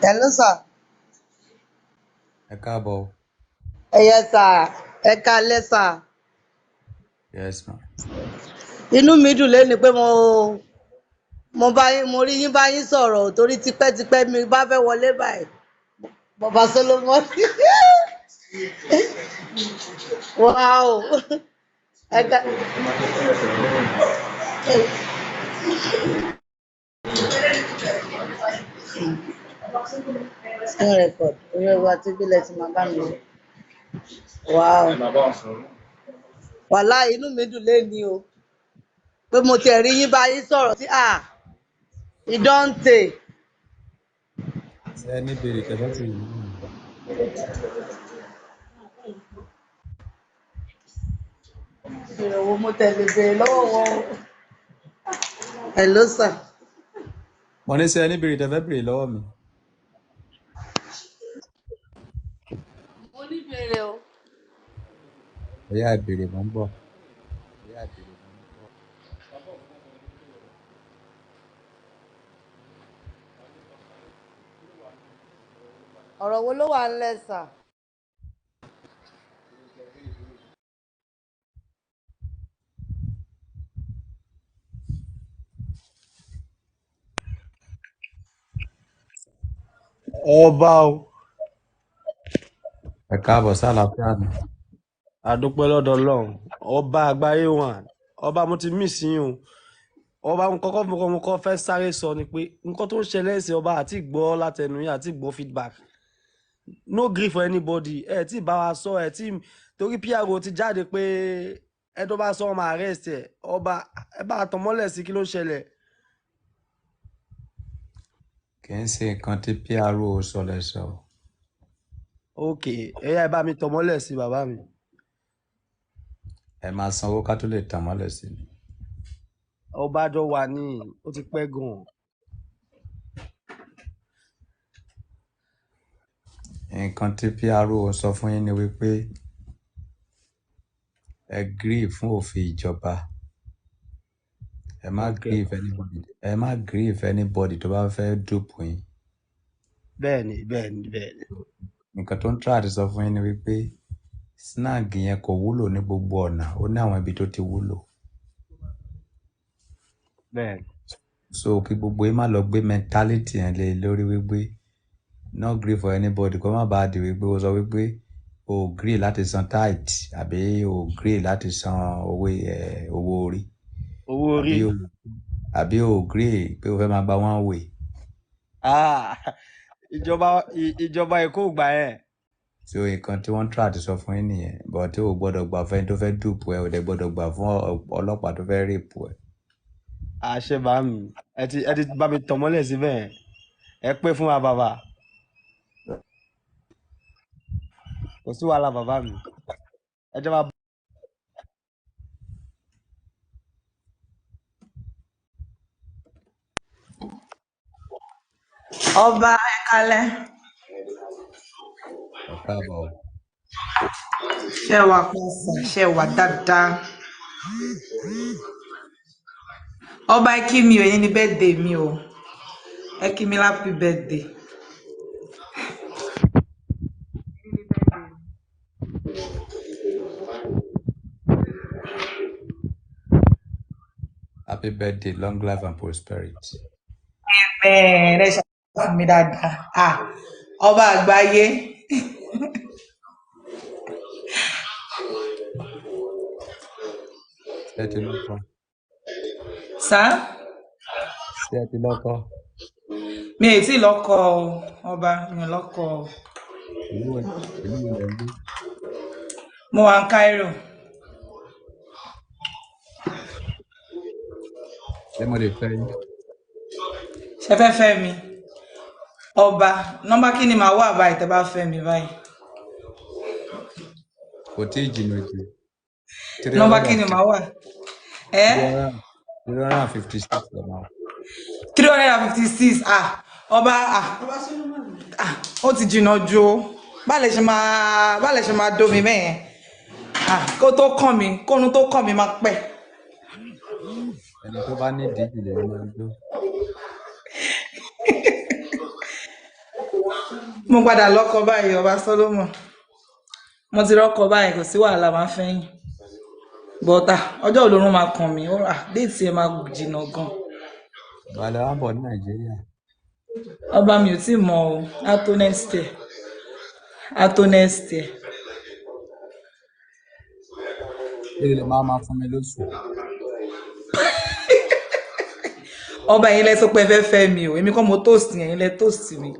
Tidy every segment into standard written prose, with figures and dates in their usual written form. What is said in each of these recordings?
Hello, sir. Ẹ káàbọ̀ o. Yes, sir. Ẹ káalẹ́, sir. Yes, ma. Inú mi dùn lẹ́nu pé mo bá yín, mo rí yín bá yín sọ̀rọ̀, torí tipẹ́tipẹ́ mi bá fẹ́ wọlé báyìí. Bàbá Solomon. Wow. Ẹ ká. Screen record. Orí ẹwà tí bílẹ̀ ti máa bá mi. Wow. Wàláì, inú mi dùn lẹ́ni o. Pé mo tiẹ̀ rí yín bá yín sọ̀rọ̀ tí à ìdọ́ǹtè. Ṣé ẹ ní ìbéèrè tẹ́ fẹ́ béèrè lọ́wọ́ mi? Ìbéèrè wo mo tẹ̀lé béèrè lọ́wọ́ wọn o? Hello, sir. Mo ní, ṣé ẹ ní ìbéèrè tẹ́ fẹ́ béèrè lọ́wọ́ mi? Mo ní ìbéèrè o. Ó yá, ẹ béèrè, mò ń bọ̀. Ọ̀rọ̀ wo ló wà ńlẹ̀, sir? Ọba o. Ẹ káàbọ̀ sí, àlàáfíà ni? Àdúpẹ́ lọ́dọ̀ Ọlọ́run, ọba àgbáyé wọn. Ọba, mo ti mí sí yín o. Ọba, mo kọ́kọ́ mo kọ́ fẹ́ sáré sọ ni pé nǹkan tó ń ṣẹlẹ̀ sí ọba àti gbọ́ látẹnu yín àti gbọ́ feedback. No gree for anybody. Ẹ tí bá wa sọ ẹ tí torí PRO ti jáde pé ẹ tó bá sọ ọmọ arrest ẹ. Ọba, ẹ bá tàn mọ́lẹ̀ sí kí ló ń ṣẹlẹ̀. Kì í ṣe nǹkan tí PRO sọ lẹ sọ. Ok, ẹ yá, ẹ bá mi tàn mọ́lẹ̀ sí, bàbá mi. Ẹ máa sanwó ká tó lè tàn mọ́lẹ̀ sí ni. Ọba jọ wà ní ó ti pẹ́ gan-an. Nǹkan tí PRO sọ fún yín ni wípé ẹ gree fún òfin ìjọba. Ẹ má gree for anybody. Ẹ má gree for anybody tó bá fẹ́ dupe yín. Bẹ́ẹ̀ni bẹ́ẹ̀ni bẹ́ẹ̀ni. Nǹkan tó ń try àti sọ fún yín ni wípé snag yẹn kò wúlò ní gbogbo ọ̀nà, ó ní àwọn ibi tó ti wúlò. So kí gbogbo yín má lọ gbé mentality yẹn lé lórí wípé no gree for anybody, kó má bàa di wípé ó sọ wípé o gree láti san tithe àbí o gree láti san owó ẹ owó orí. Owó orí. Àbí o gree pé o fẹ́ máa gba one way. Ah, ìjọba Èkó gbà yẹn. So nǹkan tí wọ́n ń try àti sọ fún yín nìyẹn, but o gbọ́dọ̀ gbà fún ẹni tó fẹ́ dupe ẹ, o dẹ̀ gbọ́dọ̀ gbà fún ọlọ́pàá tó fẹ́ rape ẹ. Àṣẹ, bá mi, ẹ ti bá mi tàn mọ́lẹ̀ síbẹ̀. Ẹ pé fún wa, bàbá. Kò sí wàhálà, bàbá mi, ẹ jẹ́ máa. Ọba, ẹ kálẹ́. Ẹ káàbọ̀ o. Ṣé wà pàṣẹ? Ṣé wà dáadáa? Ọba, ẹ kí mi o. Èyí ni birthday mi o. Ẹ kí mi happy birthday. Èyí ni birthday mi. Happy birthday, long life and prosperity. Amen. Ẹ ṣàlàyé fún mi dáadáa. Ah, ọba àgbáyé. Ṣé ẹ ti lọ́kọ? Sá? Ṣé ẹ ti lọ́kọ? Mi ò tí ì lọ́kọ o, ọba, mi ò lọ́kọ o. Ìlú wo lẹ ń gbé? Mo wà ní Cairo. Ṣé mo lè fẹ́ yín? Ṣé fẹ́ fẹ́ mi? Ọba, nọ́mbà kí ni màá wà báyìí tẹ́ bá fẹ́ mi báyìí? Kò tí ì jìnnà jù. Three Nọ́mbà hundred kí and ni màá wà? Ẹ́? 356 lọ máa wà. 356. Ah, ọba, ah ah, ó ti jìnnà ju o. Bá lè ṣe máa dómi bẹ́ẹ̀ yẹn? Ah, kó tó kàn mí, kónú tó kàn mí máa pẹ́. Ẹni tó bá nídìí jù lèmi máa ń dó. Mo padà lọ́kọ báyìí, ọba Solomon. Mo ti rọ́kọ báyìí, kò sí wàhálà, máa fẹ́ yín. Bọ́tà, ọjọ́ olórun máa kàn mí, ó rà déètì ẹ máa jìnnà gan. Ìgbàlẹ̀ wa ń bọ̀ ní Nàìjíríà. Ọba mi ò tí mọ̀ o, á tó next year. Á tó next year. Èló lè máa máa fún mi lóṣù? Ọba, ẹ̀yin lẹ sọ pé ẹ fẹ́ fẹ́ mi o, èmi kọ́ mo toast yẹn, ẹ̀yin lẹ toast mi.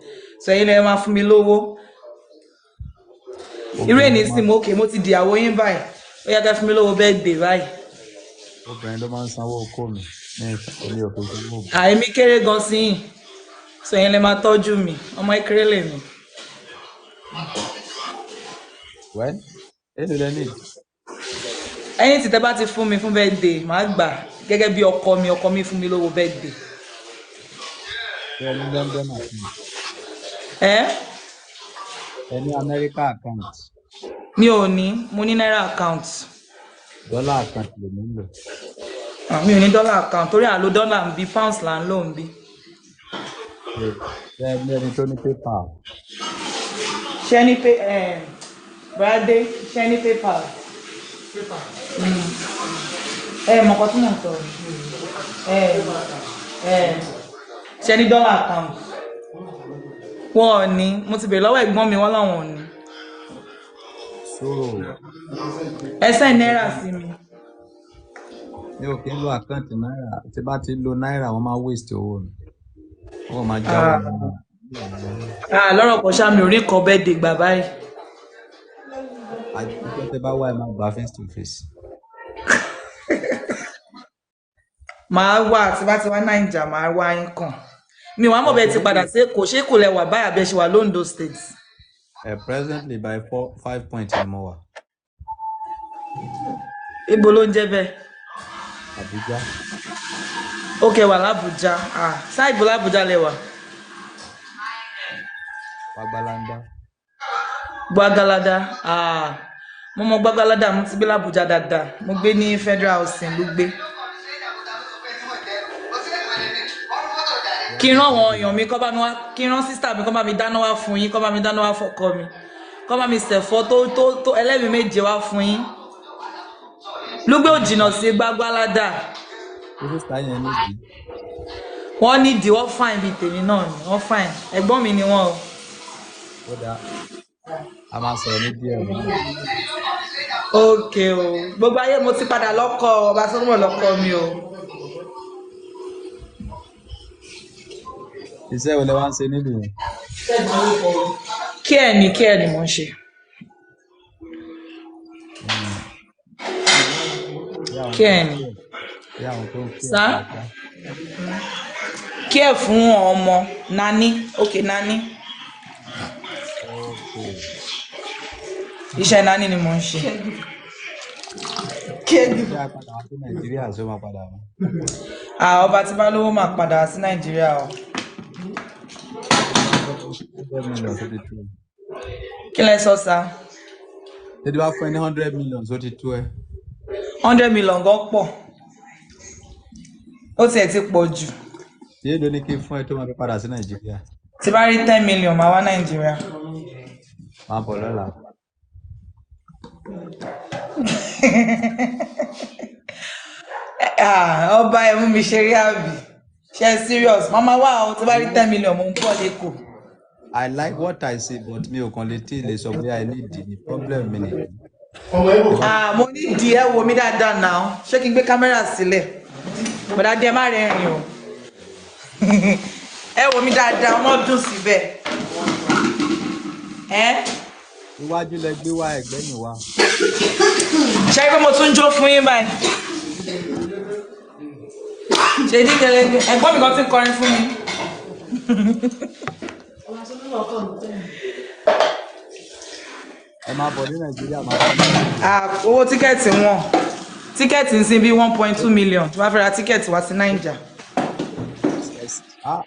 So ẹ̀yin lẹ máa fún mi lówó. Irú Obìnrin èní ló sì máa mo òkè, mo ti dìyàwó yín báyìí. Ó yá kẹ́ fún mi lówó birthday báyìí. Obìnrin ló máa ń sanwó okó mi. Ní èmi ò kí ń sanwó òbò. Àìmí kéré gan sí yín. So ẹ̀yin lẹ máa tọ́jú mi, ọmọ kékeré lèmi. Well, èló lẹ need? Ẹ̀yin tí tẹ́ bá ti fún mi fún birthday, màá gbà gẹ́gẹ́ bí ọkọ mi, ọkọ mi fún mi lówó birthday. Ṣé ẹ ní London account? Ẹ́ Ẹ ní America account? Mi ò ní, mo ní náírà account. Dollar account lèmi ń lò. Ah, mi ò ní dollar account torí àlò dollar ń bí, pounds là ń lò ń bí. Ṣé ẹ ní ẹni tó ní PayPal? Ṣé ní pay Brade, ṣé ní PayPal? Ẹ mọ̀ nǹkan tí mò ń sọ. Ẹ ẹ ṣé ní dollar account? Wọ́n ò ní, mo ti bèrè lọ́wọ́ ẹ̀gbọ́n mi, wọ́n láwọn ò ní. So Ẹ send náírà sí mi. Mi ò kí ń lo account náírà. Tí bá ti lo náírà, wọ́n máa waste owó mi. Wọ́n máa já owó mi. Ah, lọ́rọ̀ kan ṣá, mi ò rí nǹkan birthday gbà báyìí. Àjọ tẹ bá wá, ẹ máa gbà face to face. Màá wà, tí bá ti wá Naija, màá wá yín kàn. Mi wàá mọ̀ bẹ́ẹ̀ ti padà sí Èkó, ṣé kò lẹ wà báyìí àbí ẹ ṣe wà l'Ondo State? Presently by four five point ni mo wà. Ibo ló ń jẹ́ bẹ́ẹ̀? Abuja. Ó kẹ wà l'Abuja. Ah, ṣáà ibo l'Abuja lẹ wà? Gbagbalanda. Gbàgàládà. Ah, mo mọ Gbàgàládà, mo ti gbé l'Abuja dáadáa. Mo gbé ní Federal Housing ló gbé. Kí n rán àwọn èèyàn mi kọ́ bá mi wá, kí n rán sísá mi kọ́ bá mi dáná wá fún yín, kọ́ bá mi dáná wá fọ́kọ mi, kọ́ bá mi ṣẹ̀fọ́ tó tó tó ẹlẹ́mìí méje wá fún yín. Lúgbẹ́ ò jìnnà sí Gbàgbáládà. Ṣé sísá yẹn nídìí? Wọ́n nídìí, wọ́n fine bíi tèmi náà ni, wọ́n fine. Ẹ̀gbọ́n mi ni wọ́n o. Ó dáa. A máa sọ̀rọ̀ ní díẹ̀ mọ́. Ok o, gbogbo ayé, mo ti padà lọ́kọ, ọba Solomon lọ́kọ mi o. Iṣẹ́ wo lẹ wá ń ṣe nílùú yẹn? Kí ẹ̀ ní, kí ẹ̀ ní mò ń ṣe. Bí àwọn Kí tó ẹ̀ ń ní. kí ẹ̀, bí àwọn tó ń kí ẹ̀ Sá kíákíá. Kí ẹ̀ fún ọmọ nání, ok nání. Okay. Iṣẹ́ nání ni mò ń ṣe. Ṣé a padà wá sí Nàìjíríà, ṣé ó máa padà wá? Ah, ọba tí bá lówó máa padà wá sí Nàìjíríà o. 100 million tó ti tó ẹ. Kí lẹ sọ sá? Ṣé tí bá fún ẹ ní 100 million tó ti tó ẹ? 100 million gan pọ̀. Ó tiẹ̀ ti pọ̀ jù. Ṣé èló ní kí n fún ẹ tó máa fi padà sí Nàìjíríà? Tí bá rí 10 million, máa wá Nàìjíríà. Máa bọ̀ lọ́la. Ah, ọba, ẹ mú mi ṣeré àbí? Ṣe serious? Màmá wà o, tí bá rí 10 million, mo ń bọ̀ lẹ́kọ̀ọ́. I like what I see, but mi ò kàn lè tí ì lè sọ bóyá ẹ ní ìdí ni problem mi nìyí. Tí bá Ah, mo ní di, ẹ wo mi dáadáa náà. Ṣé kí n gbé kámẹ́rà sílẹ̀? Bọ̀dá díẹ̀, má rẹ́rìn o. Ẹ wo mi dáadáa, ọmọ dùn síbẹ̀. Ẹ Iwájú lẹ gbé wá, ẹ̀gbẹ́ mi wá. Ṣé pé mo tún jó fún yín báyìí? Ṣe dídẹrẹ ẹ̀gbọ́n mi kan ti ń kọrin fún mi. Ẹ máa bọ̀ ní Nàìjíríà, máa bọ̀ ní Ah, owó ticket wọn. Ticket ń sin bí 1.2 million. Tí wọ́n fẹ́ ra ticket wá sí Naija. Yes. Ah,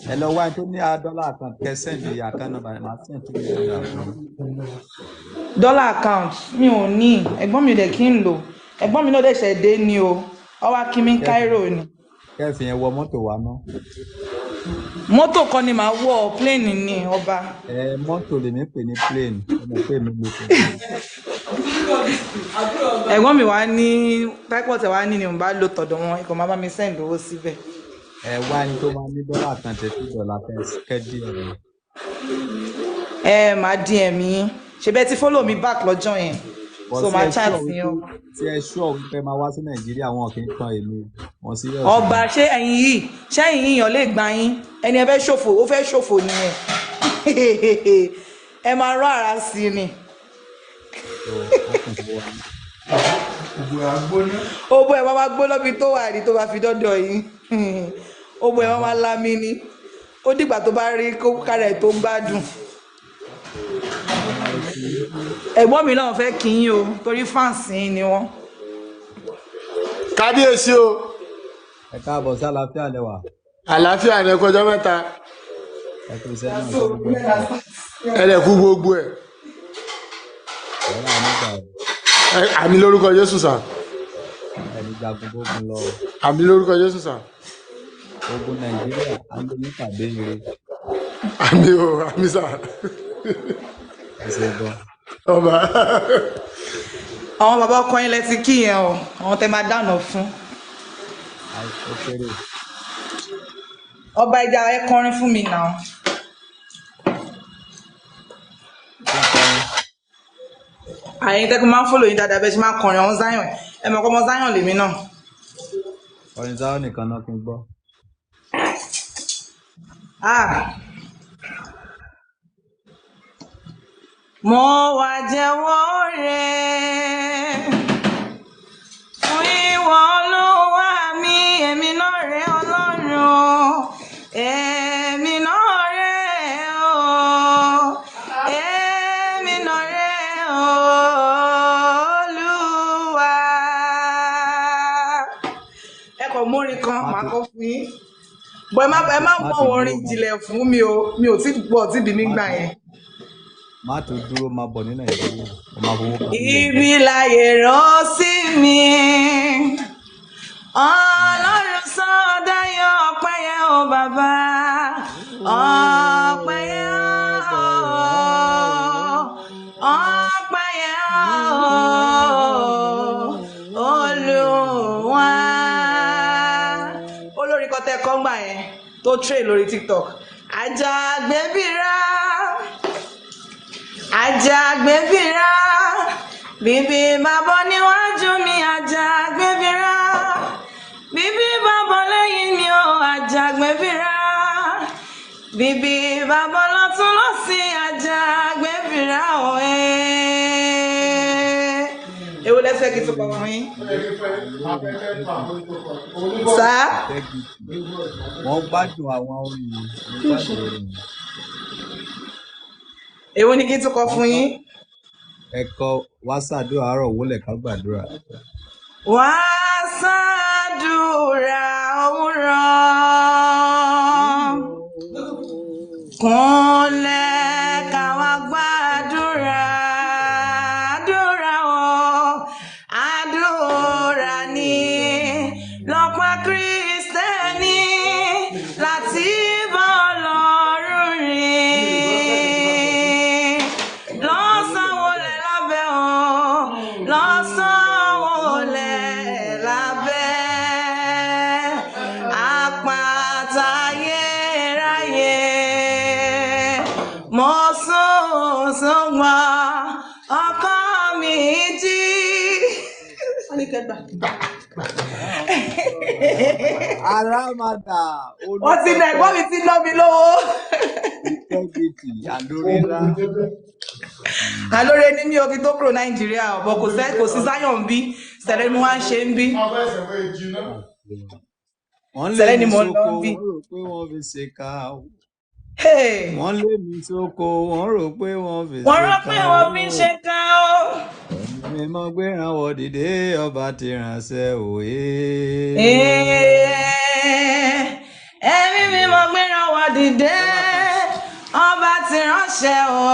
ẹ lọ wá ẹni tó ní a dollar account, kẹ́ send account number, máa send 2 million naira fún yín. Dollar account mi ò ní, ẹ̀gbọ́n mi ò dẹ̀ kí n lò. Ẹ̀gbọ́n mi náà dẹ̀ ṣẹ̀ dé ni o. Ó wá kí mi ní Cairo ni. Kẹ́fì yẹn wọ mọ́tò wa ná. Mọ́tò kan ni màá wọ̀, pléènì ni ọba. Ẹ mọ́tò lèmi pè ní plane, ọmọ pé mi ló pè ní. Ẹ̀gbọ́n mi wá ní táìpọ̀tẹ̀ wá ní ni mo bá lò tọ̀dọ̀ wọn, ikọ̀ máa bá mi send owó síbẹ̀. Ẹ wá ẹni tó máa ní dọ́là kan tẹ̀sí dọ́là kẹ́dí ẹ̀. Ẹ máa DM yín. Ṣé bẹ́ẹ̀ ti follow mi back lọ́jọ́ yẹn? Bọ̀ So sí máa ẹ chat sure yín wípé o. tí ẹ sure wípé máa wá sí Nàìjíríà, wọn kì í tan èmi, wọn serious Ọba ni. ṣé ẹ̀yin yìí, ṣé ẹ̀yin yìí yàn lè gbà yín? Ẹni ẹ fẹ́ ṣòfò, ó fẹ́ ṣòfò nìyẹn. Ẹ máa rán ara sí i ni. So ó kùn fún wa. Ó bọ́ ẹ̀ máa máa gbóná bí tó wà ní tó bá fi dọ́dọ̀ yín. Ó bọ́ ẹ̀ máa máa lámí ni. Ó dìgbà tó bá rí kó kára ẹ̀ tó gbádùn. Ẹ̀gbọ́n mi náà fẹ́ kí yín o, torí fáǹsì yín ni wọ́n. Kábíyèsí o. Ẹ káàbọ̀ sí àlàáfíà lẹ́wà. Àlàáfíà ní ẹkọjọ mẹ́ta. Ẹ kú iṣẹ́ náà ṣe gbogbo ẹ̀ pọ̀. Ẹlẹkú gbogbo ẹ. Ẹ rà nígbà o. Àmì lórúkọ Jésù sà. Ẹni jagun bógun lọ o. Àmì lórúkọ Jésù sà. Ogun Nàìjíríà á lé ní tàbí ire. Àmì o, àmì sà. Ẹ ṣe gan. Ọba. Àwọn bàbá ọkọ yín lẹ ti kí yẹn o, àwọn tẹ máa dáná fún. Ó kéré. Ọba ẹja ẹ kọrin fún mi náà. Kí n kọrin? Àyìn tẹ́kun máa ń fọ́lọ̀ yín dáadáa bẹ́ẹ̀ ṣe máa ń kọrin ọ̀hún Zion. Ẹ mọ̀ pé ọmọ Zion lèmi náà. Kọrin sáwọn nìkan náà kí n gbọ́. Ah. Mo wá jẹ́wọ́ rẹ̀ fún ìwọ Olúwa mi, èmi náà rẹ̀ Ọlọ́run, èmi náà rẹ̀ o, èmi náà rẹ̀ o, Olúwa. Ẹ kàn mórin kan, Má màá tó kọ fún yín. Bọ́ ẹ má má mọ tó orin dúró má ìjìnlẹ̀ fún mi o, mi ò tí gbọ́ tí bí mi má gbà tó yẹn. má tó dúró máa bọ̀ ní Nàìjíríà. Mo máa fowó kan sílẹ̀ Ibi láyé rán sí mi. Ọlọ́run sọ dáyọ̀ ọpẹ́ yẹn o bàbá. Ọpẹ́ yẹn o. Ọpẹ́ yẹn o. Olúwa. Olórí kan tẹ́ kọ́ ngbà yẹn tó train lórí TikTok. Àjàgbébìrà. Àjàgbébìrà. Bíbí bàbọ̀ níwájú mi, àjàgbébìrà. Bíbí bàbọ̀ lẹ́yìn mi o, àjàgbébìrà. Bíbí bàbọ̀ lọ́tún lọ́sì, àjàgbébìrà o. Èwo lẹ́sẹ̀ kí n tún kọ fún yín? Sá. Integrity. Wọ́n gbádùn àwọn orin yìí. Wọ́n gbádùn orin yìí. Èwo ni kí n tún kọ Wọ́n fún gbá yín? ẹ̀kọ́ wá ṣàdúrà àárọ̀ wólẹ̀ ká gbàdúrà. Wá ṣàdúrà òwúrọ̀. Kúnlẹ̀ káwa gbàdúrà, àdúrà o, àdúrà ni lọ́pọ̀ Kristẹni láti bá Ọlọ́run rìn. Lọ́sàn-án wọlé lábẹ́ o, lọ́sàn-án wọlé lábẹ́ àpáta ayérayé. Mo sùn sùngbọ́n ọkọ mi jí. Wọ́n ní kẹgbà. Arámàdà Wọ́n ti nà olùpẹpẹ ẹ̀gbọ́n mi ti ná mi lówó. integrity àlórírà. Alóore ní mi ò kí tó kúrò Nàìjíríà ọ̀bọ̀ kò sí Zion bí sẹ̀lẹ̀ ni wọ́n á ṣe ń bí. Wọ́n lé Sẹ̀lẹ̀ ni mi mò ń lọ sóko, ń bí. wọ́n rò pé wọ́n fi ṣèkà. Hey! Wọ́n lé mi sóko, wọ́n rò pé wọ́n fi Wọ́n rò ṣèkà. pé wọ́n fi ń ṣe ká o. Ẹ̀mí mímọ́ gbéra wọ dìde, ọba ti ránṣẹ́ òye. Ẹ̀mí mímọ́ gbéra wá dìde, ọba ti ránṣẹ́ o.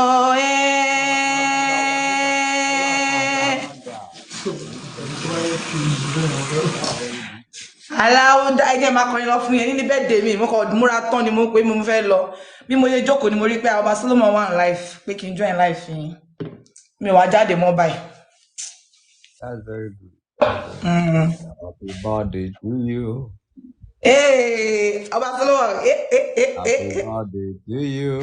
Aláwùdá, ẹ jẹ́ máa kọrin lọ fún yẹn ní birthday mi. Mo kàn múra tán ni mo pé mo fẹ́ lọ. Bí mo ṣe jókòó ni mo rí pé Ọba Solomon wà ní live, pé kí n join live yín. Mi ò wá jáde mọ́ báyìí. That's very good. That's very good. Happy birthday to you. Hey, Ọba Solomon. Hey, hey, hey, hey, Happy hey. birthday to you.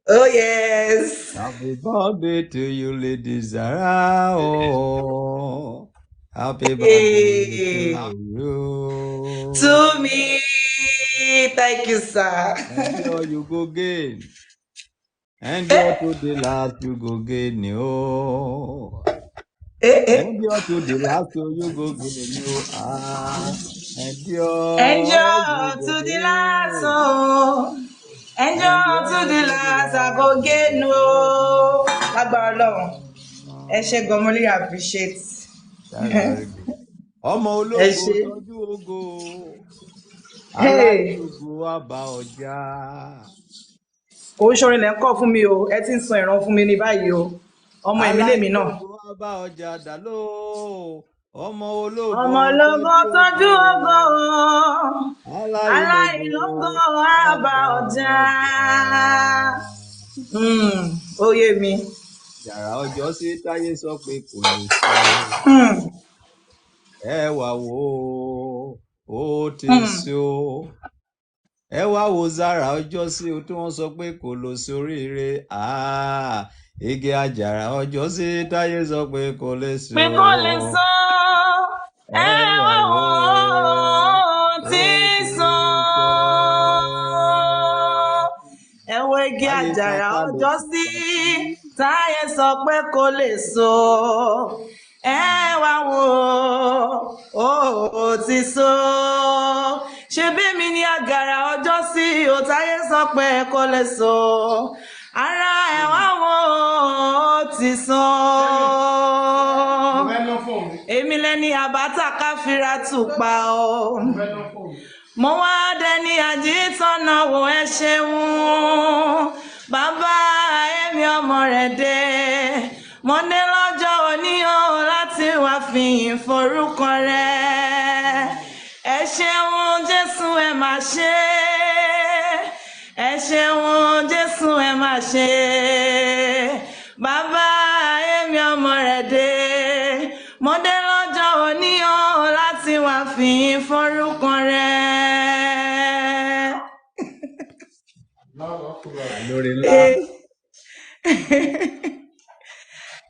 Oh yes. Happy birthday to you, Lady Zara. Oh, happy birthday Hey. to you. To me. Thank you, sir. Endure, you go gain. Endure to the last, you go gain. Oh, Eh, eh. endure to the last, oh, you go gain. Oh, ah, endure, Endure you go to the last, gain. oh. Endure to Endure the to the last, I last, go you gain, go oh. Lágbára Ọlọ́run. Ẹ gain. ṣé gan, mo really appreciate. That's very good. Ọmọ Ẹ ológo ṣé. tọ́jú ògo, Hey. aláìlógo wá bá ọjà. Kò ń ṣorin lẹ́ ń kọ́ fún mi o, ẹ ti ń san ìran fún mi ní báyìí o. Ọmọ ẹ̀mí lèmi náà. Aláìlógo wá bá ọjà dàló. Ọmọ ológo Ọmọ ológo tọ́jú tọ́jú ògo, ògo, aláìlógo aláìlógo wá wá bá bá ọjà. ọjà. Ó yé mi. Yàrá ọjọ́ sí táyé sọ pé kò lè so. Ẹ wá wò ó, ó ti so. Ẹ wá wo Zara ọjọ́ sí o tí wọ́n sọ pé kò lọ sóríire. Ah, igi àjàrà ọjọ́ sí táyé sọ pé kò lè so. Pé kò lè sọ, Ẹ ẹ wá wá wò wò ó ó, tí ó ti sọ. sọ. Ẹ wo igi Táyé sọ àjàrà ká ló ọjọ́ sí gbà sí. táyé sọ pé kò lè so. Ẹ wá wò ó ti so. Ṣebí mi ni àgàrà ọjọ́ sí o táyé sọ pé kò lè so. Ara ẹ wá wò ó ti so. Èmi lẹni àbáta káfíra tù pa o. Mo wá dẹni àjítọ́nà wò, ẹ ṣeun. Bàbá èmi ọmọ rẹ̀ dé. Mo ní lọ́jọ́ òní o láti wá fìyìn forúkọ rẹ̀. Ẹ ṣeun Jésù, ẹ má ṣe. Ẹ ṣeun Jésù, ẹ má ṣe. Bàbá èmi ọmọ rẹ̀ dé. Mo dé lọ́jọ́ òní o láti wá fìyìn forúkọ rẹ̀. Lórí ńlá.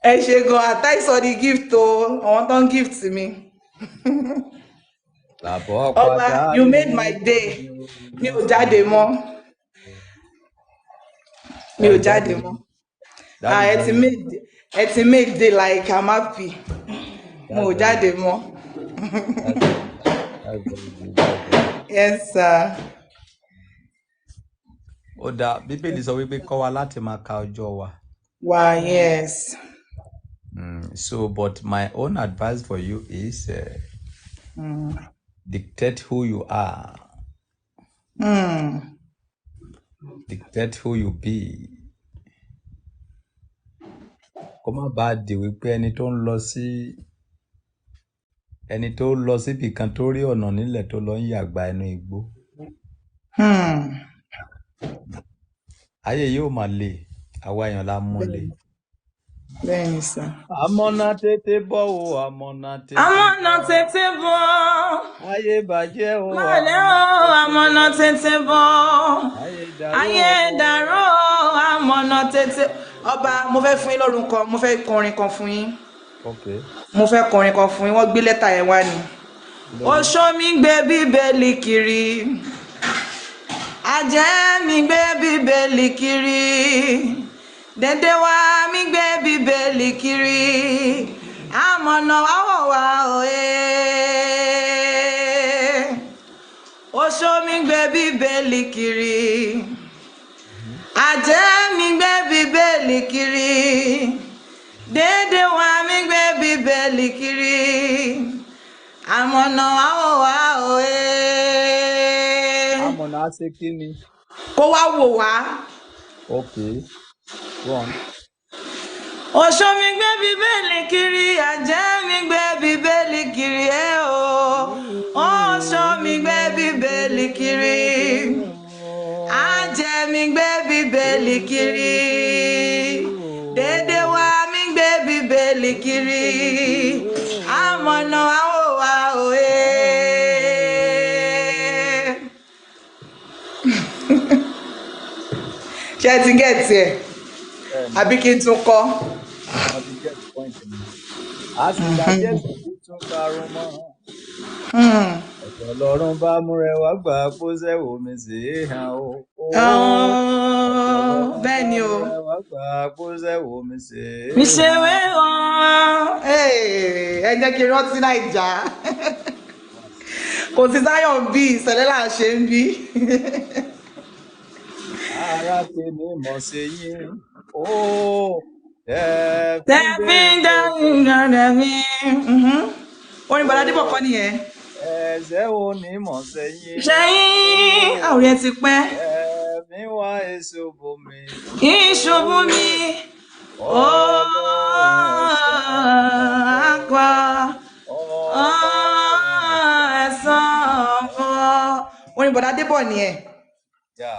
Ẹ ṣe gan, thanks for the gift o, àwọn tó ń gift mi. Làbọ̀ Ọba, padà you made my day. Mi ò jáde mọ́. Mi Ẹ ò ò jáde jáde mọ́. mọ́. Ah, Jáde ẹ ti jáde. made ẹ ti made day like I'm happy. Mo ò That's very jáde good. mọ́. That's very good. That's very good. Yes, sir. Ó dáa, Bíbélì sọ wípé kọ́ wa láti máa ka ọjọ́ wa. Wow, yes. So, but my own advice for you is dictate who you are, dictate who you be. Kó má bàa di wípé ẹni tó ń lọ síbi kan tó rí ọ̀nà nílẹ̀ tó lọ ń yàgbá ẹnu igbó. Ayé yóò máa le, àwa èèyàn la mú le. Bẹ́ẹ̀ni, sir. Àmọ̀nà tètè bọ̀ o, àmọ̀nà tètè Àmọ̀nà bọ̀. tètè bọ̀. Ayé bàjẹ́ o, Mọ̀lẹ́ àmọ̀nà o, tètè àmọ̀nà bọ̀. tètè bọ̀. Ayé dàrú Ayé o. dàrú o, àmọ̀nà tètè. Ọba, mo fẹ́ fún yín lórun kan, mo fẹ́ kọrin kan fún yín. Okay. Mo fẹ́ kọrin kan fún yín, wọ́n gbé lẹ́tà yẹn wá ni. Lórí. Oṣó mi gbé Bíbélì kiri. Àjẹ́ mi gbé Bíbélì kiri. Dèdè wa mi gbé Bíbélì kiri. Àmọ̀nà wá wọ̀ wá òye. Oṣó mi gbé Bíbélì kiri. Àjẹ́ mi gbé Bíbélì kiri. Dédé wa mi gbé Bíbélì kiri. Àmọ̀nà wá wò wá òye. Àmọ̀nà á ṣe kí ni? Kó wá wò wá. Okay. Go on. Oṣó mi gbé Bíbélì kiri, àjẹ́ mi gbé Bíbélì kiri ẹ o. Oṣó kiri. Àjẹ́ mi gbé Bíbélì kiri. Dédé wa mi gbé Bíbélì kiri. Àmọ̀nà àwọn wa òye. Ṣé ẹ ti gẹ̀ẹ́tì ẹ̀? Bẹ́ẹ̀ni, Àbí kí n tún kọ́? wọ́n ti get point mi. Àtìgbà Jésù kú tún karùn mọ́. Ọ̀tọ̀ lọ́run bá múrẹwà gbà kó sẹ́wò mi sí í hàn o. Ó ọ̀tọ̀ lọ́run Bẹ́ẹ̀ bá ni o. múrẹwà gbà kó sẹ́wò mi sí í Mi ṣe hàn. wé wọn. Ẹ jẹ́ kí n rántí Naija. Kò sí Zion bí ìṣẹ̀lẹ̀ là ń ṣe ń bí. Ara tèmi mọ̀ sí yín. Ó ẹ fi ń Tẹ̀fín béèrè dáhùn dáadáa mi. Orin Bọ̀dá Débọ̀ kọ́ nìyẹn. Ẹ̀ṣẹ̀ wo ni mọ̀ sẹ́yìn? Ṣẹ́yìn Ó àwòrán ti pẹ́. ẹ̀mí wá èso bomi. Ìṣubú mi. Ó Ọlọ́run ẹ̀san àpá. Ọlọ́run Ẹ̀san ọ̀pọ̀. Orin Bọ̀dá Débọ̀ nìyẹn. yà.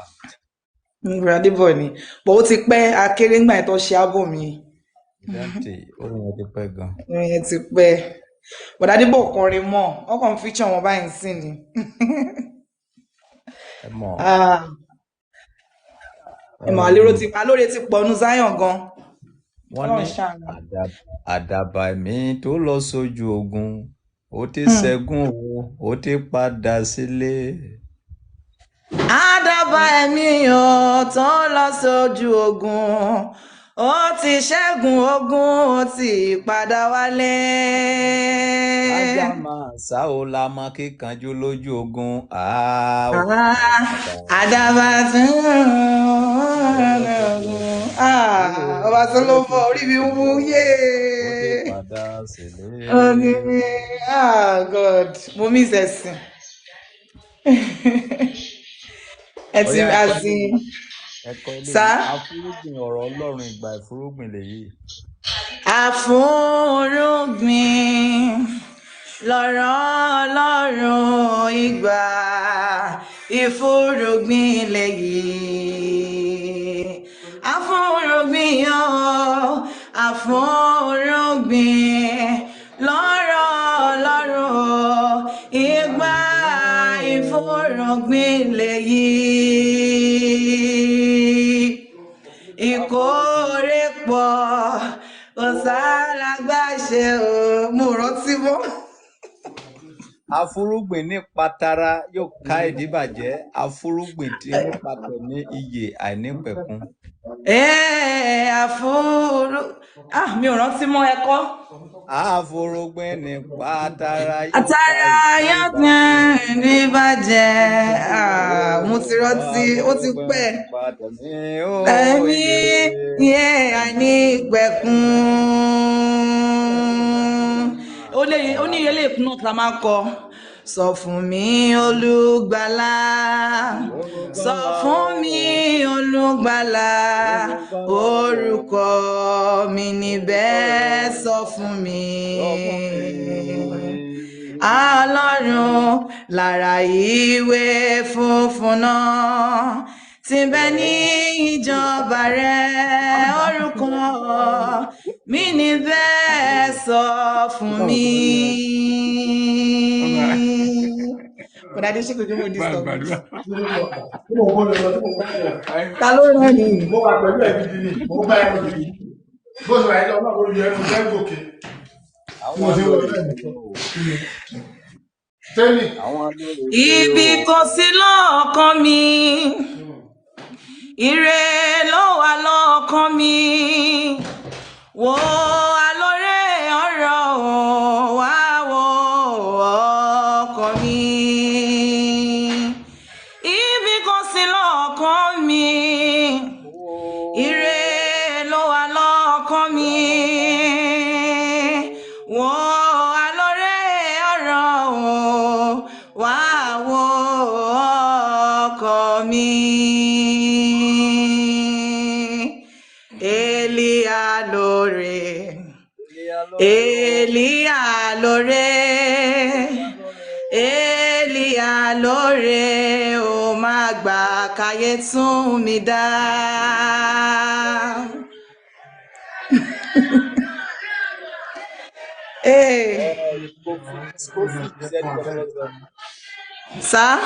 Orin Bọ̀dá Débọ̀ ni. Bọ̀ ó ti pẹ́ akéré ńgbà yẹn tó ṣe ábọ̀ mi. Ìdáǹtè orin yẹn ti pẹ́ gan. Orin yẹn ti pẹ́. Bọ̀dá Débọ̀ kọrin mọ́. Wọ́n kàn ń feature wọn báyìí sí ni. Ẹ mọ̀ Ah, ẹ mọ̀ àlérò ti alóore ti pọ̀ nu Zion gan. wọ́n ní Ọlọ́run ṣàánú. àdàbà ẹ̀mí tó lọ sójú ogun ó ti ṣẹ́gun o ó ti padà sílé. Àdàbà ẹ̀mí ò tó lọ sójú ogun. Ó ti ṣẹ́gun ogun, ó ti padà wálé. Ajá máa sá o la mọ kíkanjú lójú ogun àá o Ah, àdàbà àdàbà tí tó lọ sójú ogun Ah, ọba tó ó ló ti bọ̀ orí mi wú ṣẹ́gun ó ti yéé. padà sílé. Orí mi, ah God, mo miss ẹ̀sìn. Ẹ ti Ọ̀yá ẹ̀kọ́ àti eléyìí ẹ̀kọ́ eléyìí sá. afúrúgbìn ọ̀rọ̀ Ọlọ́run ìgbà ìfúrúgbìn lèyí. Àfúrúgbìn lọ̀rọ̀ Ọlọ́run ìgbà ìfúrúgbìn lèyí. Àfúrúgbìn o, àfúrúgbìn lọ̀rọ̀ Ọlọ́run ìgbà ìfúrúgbìn lèyí. Ìkórè pọ̀ kò sálágbáṣe o, mo rántí mọ́. Afúrúgbìn nípa tara yóò ká ìdíbàjẹ́, afúrúgbìn tí nípa tẹ̀mí ìyè àìnípẹ̀kun. Ee, àfúrú ah mi ò rántí mọ́ ẹ̀kọ́. Afúrúgbìn nípa tara yóò ká Àtàrà yọ̀gbìn ìdíbàjẹ́. ní bàjẹ́ ah mo ti rántí ó ti Afúrúgbìn pẹ́. nípa tẹ̀mí ó Ẹ̀mí ìyè yẹ àìnípẹ̀kun. Ó ní ilé ìkùnà tí a máa ń kọ. Sọ fún mi olùgbàlà, sọ Olùgbàlà fún mi o, olùgbàlà, olùgbàlà o, orúkọ mi orúkọ níbẹ̀ rẹ sọ fún mi. sọ fún mi. Ọlọ́run lára ìwé funfun náà tí ń bẹ ní ìjọba rẹ orúkọ mi níbẹ̀ sọ fún mi. Bọ̀dá Adé ṣe kò kí mo disturb mi. Ta ló rán ni? Mo wà pẹ̀lú ẹ̀ gidi ni, mo bá ẹ̀ gidi. Bó ṣe wà yìí lọ́wọ́ lórí ẹnu fẹ́ gòkè. Bí mo Àwọn ṣe wọ alóore náà pé nìyẹn. o, Tẹ́lẹ̀. àwọn alóore pé Ibi o. kò sí lọ́kàn mi, ire ló wà lọ́kàn mi. Wo alóore ọ̀rọ̀ o, wá wo ọkàn mi. Ibi kò sí lọ́kàn mi, ire ló wà lọ́kàn mi. Wo alóore ọ̀rọ̀ o, wá wo ọkàn mi. Èlíyà lóore, Èlíyà lóore o, Èlíyà lóore, Èlíyà lóore, Alóore ó máa gbà káyé tún mi dá. Hey, Schofield sẹ́ni kan tó fẹ́ sọ. sir?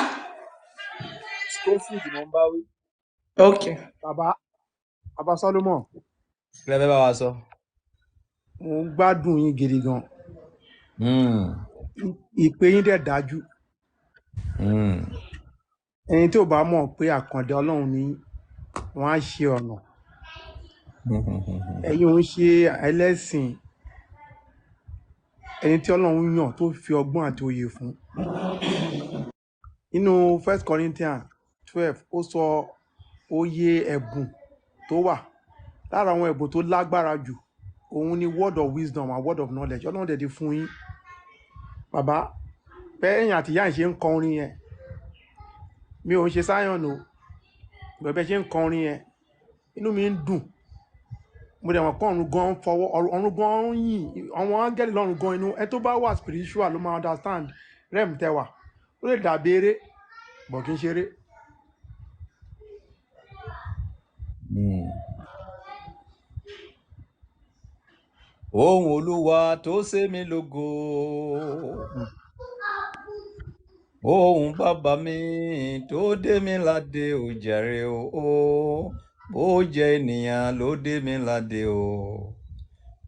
Schofield mo ń bá wí. Okay. Bàbá, Bàbá Solomon, Kí lẹ fẹ́ bá wa sọ? mò ń gbádùn yín gidi gan. Mm, Ìpè yín dẹ̀ dájú. Ẹni tí ò bá mọ̀ pé àkàndá Ọlọ́run ni yín, wọ́n á ṣe ọ̀nà. Ẹ̀yin ò ń ṣe ẹlẹ́sìn, ẹni tí Ọlọ́run yàn tó fi ọgbọ́n àti òye fún. Nínú First Corinthians 12, ó sọ oye ẹ̀bùn tó wà. Lára àwọn ẹ̀bùn tó lágbára jù, òun ni word of wisdom and word of knowledge. Ọlọ́run dẹ̀ ti fún yín. Bàbá, bẹ́ẹ̀yìn àti ìyá yìí ṣe ń kọ orin yẹn. Mi ò ń ṣe Zion o. Bẹ́ẹ̀ ṣe ń kọ orin yẹn, inú mi ń dùn. Mo dẹ̀ mọ̀ pé ọ̀run gan ń fọwọ́, ọ̀run gan ń yìn, àwọn áńgẹ́lì lọ́run gan inú. Ẹni tó bá wà spiritual ló máa understand rem tẹwà. Ó lè dàbí eré, bọ̀ kí n ṣeré. Ohùn Olúwa tó ṣe mí lógo. Ohùn bàbá mi tó dé mi ládé ò jàre o. Bó jẹ́ ènìyàn ló dé mi ládé o.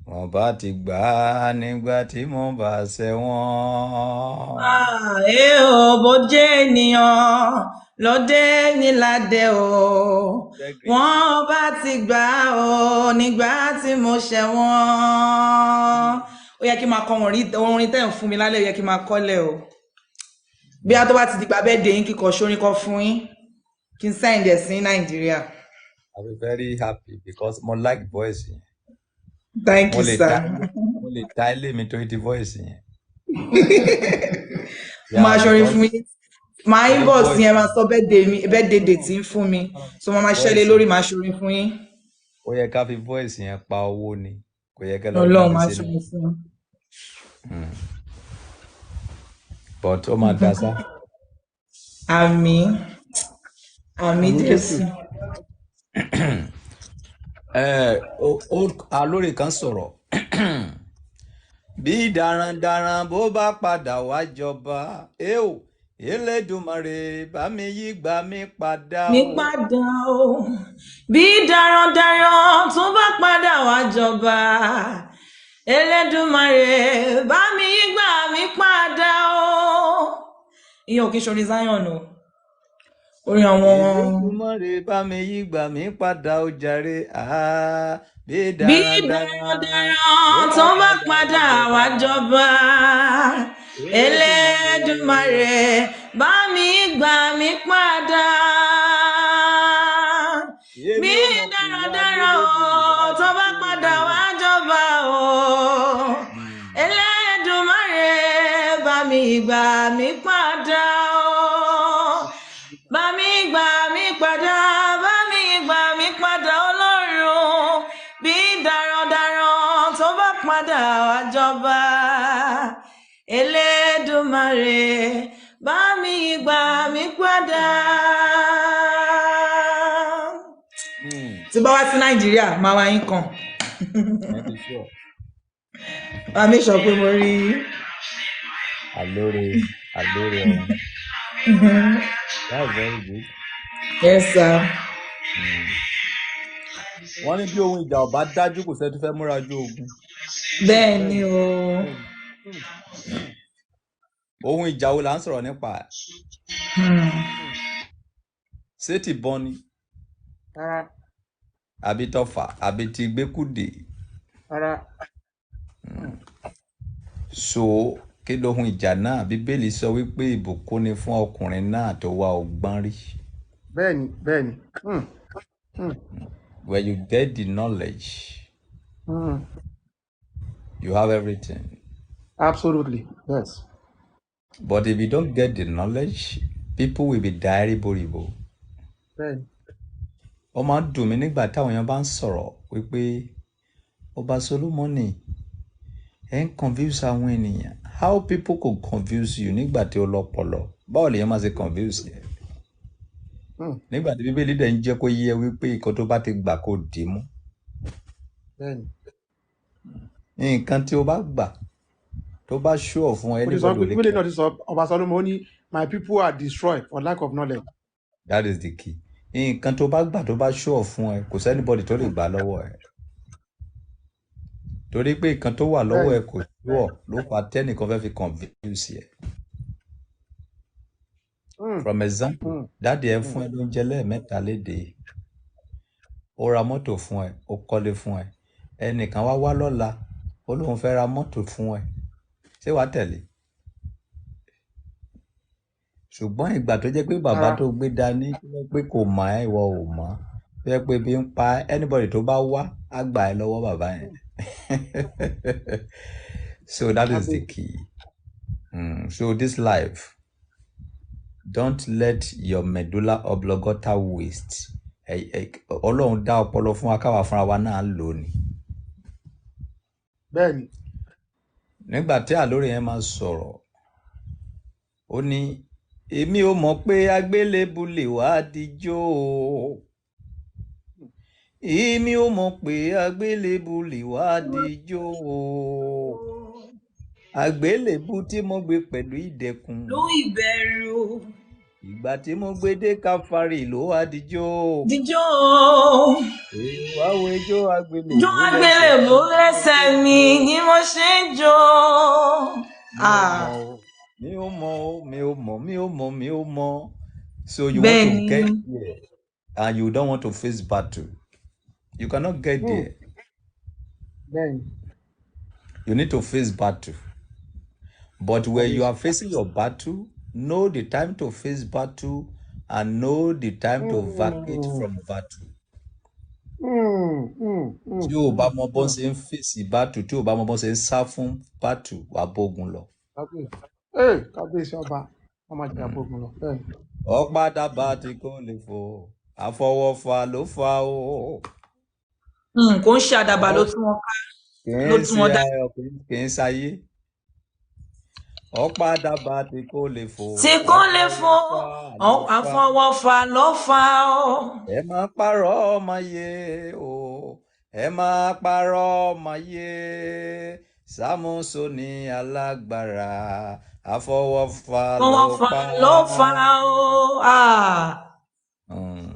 Wọ́n bá ti gbà á nígbà tí mo bá ṣẹ̀wọ̀n. Ah, eh o, bó jẹ́ ènìyàn ló dé ní ládé o. Integrity. Wọ́n bá ti gbà ó nígbà tí mo ṣẹ̀wọ̀n. Ó yẹ kí n máa kọ orin tẹ́ ń fún mi lálẹ́, ó yẹ kí n máa kọ́lẹ̀ o. Bí a tó bá ti dìgbà bẹ́ẹ̀ dé yín kíkọ sórin kan fún yín, kí n send ẹ̀ sí Nàìjíríà. I be very happy because mo like voice yẹn. Thank Mo you, lè sir. ta mo lè ta ilé mi torí ti voice yẹn. Mo máa Yeah, ṣorin because fún yín. Màá torí inbox voice yẹn máa sọ birthday mi, birthday date ń fún mi. So mo máa ṣẹ́lé voice lórí, yẹn màá ṣorin fún yín. ó yẹ ká fi voice yẹn pa owó ni, kò yẹ kẹ́ lọ Ọlọ́run gbàgbé máa sínú. ṣorin fún yín. But ó máa da sá. Àmín. Àmín Àmì Jésù. Jésù. Ẹ alóore kan sọ̀rọ̀ bí darandaran bó bá padà wá jọba ẹ ò Elédùmarè bá mi yí gbà mí padà Mi o. padà o. Bí darandaran tó bá padà wá jọba. Elédùmarè bá mi yí gbà mí padà o. Ìyẹn ò kí ń ṣorin Zion o. Orin àwọn Elédùmarè bá mi yí gbà mí padà o jàre àá bí bí darandaran bó darandaran bá tó bá padà padà wá wá jọba jọba. Elédùmarè Elédùmarè bá mi gbà mí padà. èmi Bí ò mọ̀ pé darandaran o Elédùmarè tó bá padà wá jọba o. Elédùmarè bá mi gbà mí padà o. Bá mi gbà mí padà, bá mi gbà mí padà Ọlọ́run. Bí darandaran tó bá padà wá jọba. Elédùmarè bá mi gbà mí padà. Tí bá wá sí Nàìjíríà, máa wá yín kàn. Ẹ ti sure. Máa make sure pé mo rí yín. Alóore alóore ọ̀hún. That's very good. Yes, sir. Wọ́n ní bí ohun ìjà ọba dájú kò sẹ́ni tó fẹ́ múra ju ogun. Bẹ́ẹ̀ ni o. Ohun ìjà wo là ń sọ̀rọ̀ nípa ẹ̀? Ṣé tìbọn ni Rárá, àbí tọfà àbí ti gbẹ́kúdè? rárá. So kí lóhun ìjà náà? Bíbélì sọ wípé ìbùkún ni fún ọkùnrin náà tó wá ọgbọ́n rí. Bẹ́ẹ̀ni, bẹ́ẹ̀ni. When you get the knowledge, you have everything. Absolutely, yes. But if you don't get the knowledge, people will be diary boribo. Bẹ́ẹ̀ni. Ó máa ń dùn mí nígbà táwọn èèyàn bá ń sọ̀rọ̀ wípé Ọba Solomoni Ẹ ń confuse àwọn ènìyàn. How people could confuse you nígbà tí ó lọ́pọlọ? Báwo lèèyàn máa ṣe confuse yẹn? Nígbà tí Bíbélì dẹ̀ ń jẹ́ kó yé ẹ wípé nǹkan tó bá ti gbà kó dì í mú. Bẹ́ẹ̀ni. Nǹkan tí o bá gbà tó bá sure fún ẹ, Ó ti sọ anybody pé ò lè Bíbélì náà ti sọ, Ọba Solomon ó ní, my people are destroyed for lack of knowledge. That is the key. Nǹkan tó bá gbà tó bá sure fún ẹ, kò sí anybody tó lè gbà lọ́wọ́ ẹ. Torí pé nǹkan tó wà lọ́wọ́ ẹ Bẹ́ẹ̀ni. kò sure ló fa tẹ́nìkan fẹ́ fi confuse ẹ. From example, daddy ẹ fún ẹ lóúnjẹ lẹ́ẹ̀mẹ́ta léde, ó ra mọ́tò fún ẹ, ó kọ́lé fún ẹ. Ẹnìkan wá wá lọ́la, ó lóun fẹ́ ra mọ́tò fún ẹ. Ṣé wàá tẹ̀lé? Ṣùgbọ́n ìgbà tó jẹ́ pé bàbá Rárá. tó gbé dání tó jẹ́ pé kò mọ̀ ẹ́, ìwọ ò mọ̀, tó jẹ́ pé ebi ń pa ẹ́, anybody tó bá wá á gbà ẹ́ lọ́wọ́ bàbá yẹn. So that is the Kábíyèsí. key. So this life, don't let your medulla oblongata waste. Ọlọ́run dá ọpọlọ fún wa káwa fúnra wa náà lò ní. Bẹ́ẹ̀ni. Nígbà tí àlórí yẹn máa sọ̀rọ̀, ó ní èmi ò mọ̀ pé agbélébù lè wá dijó o. Èmi ò mọ̀ pé agbélébù lè wá dijó o. Àgbélébù tí mo gbé pẹ̀lú ìdẹ̀kùn. Ló ìbẹ̀rù. Ìgbà tí mo gbé dé Káfárì ló wá dijó. Dijó. Èèwà wo ijó agbélébù Jó lẹ́sẹ̀ agbélébù lẹ́sẹ̀ mi ni mo ṣe ń jó. Mi ò Ah. mọ̀ o, mi ò mọ̀ o, mi ò mọ̀, mi ò mọ̀, mi ò mọ̀. So you want to Bẹ́ẹ̀ni. get there and you don't want to face battle. You cannot get there. Bẹ́ẹ̀ni. You need to face battle. But when you Kábíyèsí. are facing your battle, know the time to face battle and know the time to vacate from battle. Tí o bá mọ bọ́n ṣe ń fèsì battle, tí o bá mọ bọ́n ṣe ń sá fún battle, wàá bógun lọ. Kábíyèsí. Ee, kábíyèsí ọba, wọ́n máa jẹ́ àbógun lọ. Bẹ́ẹ̀ni. Ọ̀pá dábàá tí kò lè fò, àfọwọ́fà ló fà ó. Kò ń ṣe àdàbà ló tún wọn ká, Kì ló í tún ṣe wọn dá. ayọ̀, kì í ṣayé. Ọ̀pá dábàá tí kò lè fò, Tí kò lè fò, àfọwọ́fà ló fà. àfọwọ́fà ló fà ó. Ẹ máa parọ́ ọmọ yé o, ẹ máa parọ́ ọmọ yé. Sámúsónì alágbára, àfọwọ́fà ló Àfọwọ́fà pa. ló fà ó. Ah,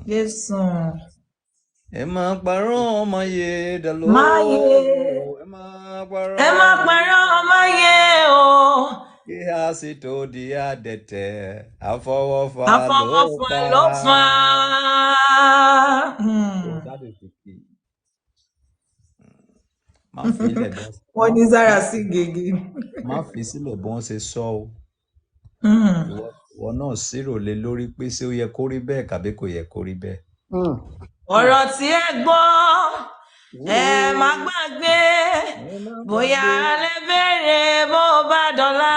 Jésù. Ẹ máa parọ́ ọmọ yé dàló. Máa yé. Ẹ máa parọ́ Ẹ má ọmọ yé. parọ́ máa yé o. Kí a sì tó di adẹ̀tẹ̀, àfọwọ́fà ló Àfọwọ́fà pa. ló fà. So that is the key. Má fi ilẹ̀ bọ́n Wọ́n ní Zara sí gègé. má fi sílẹ̀ bọ́n ṣe sọ o. Ìwọ náà ṣírò lé lórí pé ṣé ó yẹ kó rí bẹ́ẹ̀ tàbí kò yẹ kó rí bẹ́ẹ̀. Ọ̀rọ̀ tí ẹ gbọ́, ẹ má gbàgbé. Ẹ má Bóyá gbàgbé lè béèrè bó bá dọ̀la.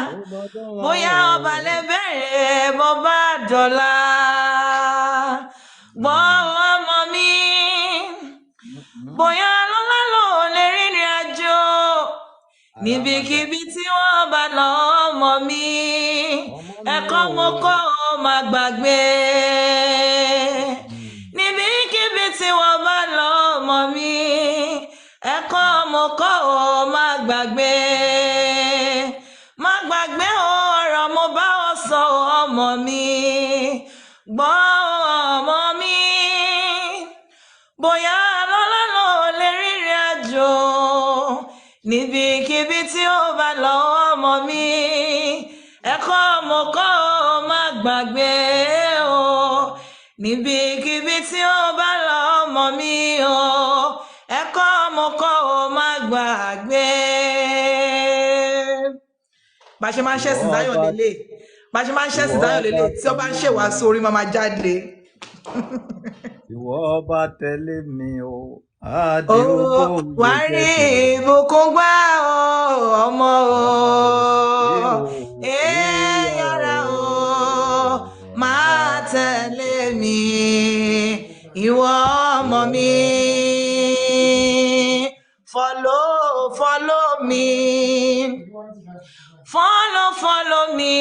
bó bá dọ̀la Bóyá o. ọba lè béèrè bó bá dọ̀la. Gbọ́ ọmọ mi. Bóyá lọ́lá ló lè rìnrìn àjò. Àràmàdà Níbikíbi tí wọ́n bá lọ ọmọ mi. ọmọ mi Ẹ̀kọ́ o. mo kọ́ ọ má gbàgbé. Níbikíbi tí wọ́n bá lọ ọmọ mi. Ẹ̀kọ́ mo kọ́ ọ má gbàgbé. Má gbàgbé o, ọ̀rọ̀ mo bá ọ sọ ọmọ mi. Gbọ́ ọmọ mi. Bóyá lọ́lá ló lè rìnrìn àjò. Níbikíbi tí ó bá lọ ọmọ mi. Ẹ̀kọ́ mo kọ́ ọ má gbàgbé o. Níbikíbi tí ó bá lọ ọmọ mi o. Ẹ̀kọ́ mo kọ́ ọ má gbàgbé. Bá a ṣe máa ń Ìwọ ṣẹ̀sìn Zion ọba lélẹ̀. Bá a ṣe máa ń ìwọ ṣẹ̀sìn Zion ọba lélẹ̀ tí ó bá ń tẹ̀lé ṣèwàásù mi. orí máa máa jáde. Ìwọ ọba tẹ̀lé mi o. Ó Àdé ògo wá yóò rí jẹ́ tirẹ̀. ìbùkún gbà o, ọmọ o. Ọmọ o, Ẹ èé yára yára o, o. máa tẹ̀lé mi, ìwọ ọmọ mi. Follow, follow me. Follow, follow me,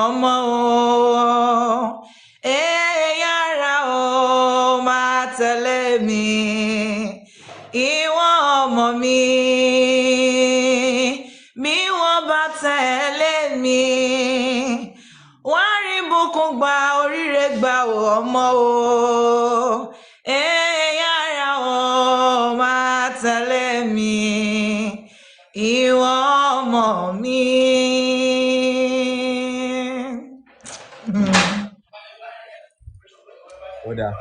ọmọ o. Ee yára o, máa tẹ̀lé mi. Ìwọ ọmọ mi. Bí wọ́n bá tẹ̀lé mi. Wọ́n á rí bùkún gba oríire gbà o, ọmọ o. Ee yára o, máa tẹ̀lé mi. Ìwọ ọmọ mi. Ó dáa.